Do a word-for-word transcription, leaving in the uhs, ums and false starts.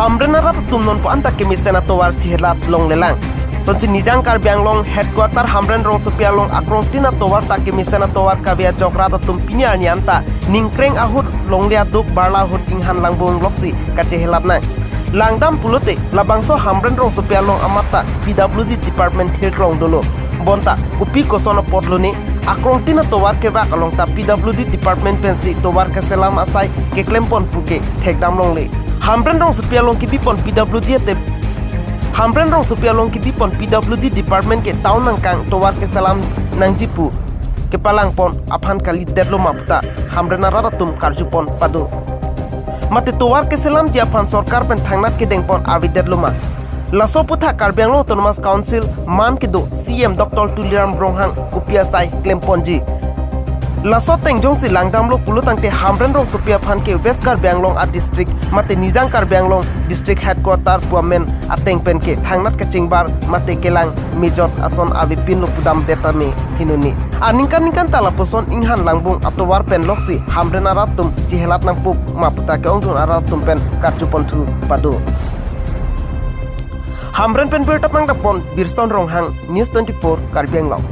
Hamren arat atum non pu-an ta kemesen atovar chehelat longlelang. Sonsi Nijang Karbi Anglong headquarter Hamren rongsopi along akrongtin atovar ta kemesen atovar kave ajok rat atum pini arni anta ningkreng ahut longle aduk barla ahut inghan langbung loksi kachehelat nang. Langdam pulote labangso Hamren rongsopi along amat ta P W D department thirkrong dolo. Bonta kopi koson apotlo ne akrongtin atovar kevak along ta P W D department pensi tovar keselam asai keklempon puke thekdam longle. Hamren rongsopi along kebipon P W D ate Hamren rongsopi along kebipon P W D department ke town nangkang tovar keselam nangji pu kepalangpon aphan kalidetlo ma puta Hamren arat atum karjupon pado. Mate tovar keselamji aphan sorkar pen thangnat kedengpon avedetlo ma. Laso aputhak Karbi Anglong Autonomous Council man kedo C E M Doctor Tuliram Ronghang kopi asai klemponji. Laso ateng jongsi langdamlo pulo tangte Hamren rongsopi aphan ke West Karbi Anglong a district mate Nijang Karbi Anglong district headquarter pu amen ateng pen ke thangnat kachingbar mate kelang mejot ason avepinlo pudamdet tame hinuni. Aningkan ningkan ta lapuson inghan langbung atovar pen loksi Hamren arat atum chehelat nangpo ma puta ke-ongdun arat atum pen karjuponthu pado. Hamren pen birta pangdapon Birson Ronghang, News twenty-four Karbi Anglong.